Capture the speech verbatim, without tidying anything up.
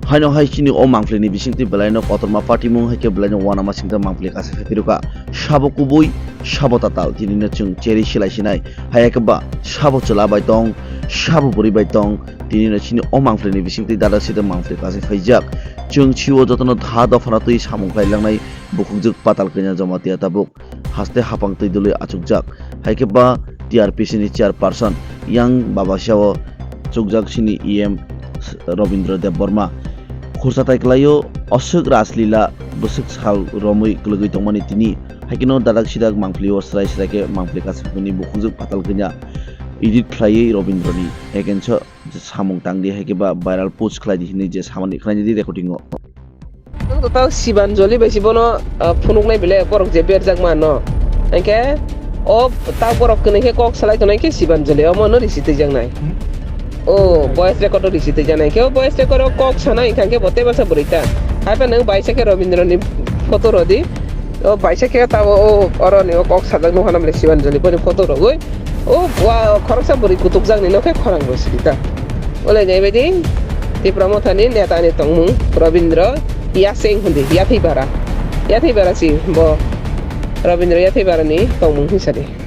Haino hai chini o mangpili ni bisingtwi belaino kotorma patimung hai khe belaino uanama singsa mangpili kasik phai phirukha. Sabo kubui, sabo tatal, tini no chwng cherwi silai sinai. Hai khe ba sabo chwla bai tong, sabo bwrwi bai tong, tini no chini o mangpili ni bisingtwi dada sida mangpili kasik phaijak. Chwng sio jotono dha dophano twi samung khlai langnai bukhukjwk Patal Kanya Jamatia tabuk haste hapang twi dului achukjak. Hai khe ba T R P C ni chairperson yang baba siao chukjak sini E M Robindra Debbarma. Khursa tai kwlaio, oswk Raslila bwswk sal romwi kwlwgwi tongmani tini. Hai kheno dadak sidak mangpili o srai srai khe mangpili kasik ni bukhukjwk Patal Kanya edit khlaiwi Robindra ni against o samung tangdi hai khe ba viral post khlaidi hinwi je samani khlaidi recording o. Nwng to tao Sibanjali bai si bono, ah, phunuknai bile borok je berjak ma no. Hingke o ta borok kwnwi khe kok salai tongnai khe Sibanjali omo no risi twijaknai. Hmm. O voice record o risi twijaknai khe o voice record o kok sana hingkha khe bo tei masa bwrwi ta. Hai phano nwng baisa khe Robindra ni photo rodi. O baisa khe tabo o oro ni o kok sajak nukha na bile Sibanjali boni photo rogwi. O bua khoroksa bwrwi kutukjakni nokhe khorang bo sidi ta. Ole naibaidi Tipra Mothani netani tongmung Robindra Yaseng hindi, Yathwi Bara. Yathwi Bara si bo Robindra Yathwi Barani tongmung hinsa di.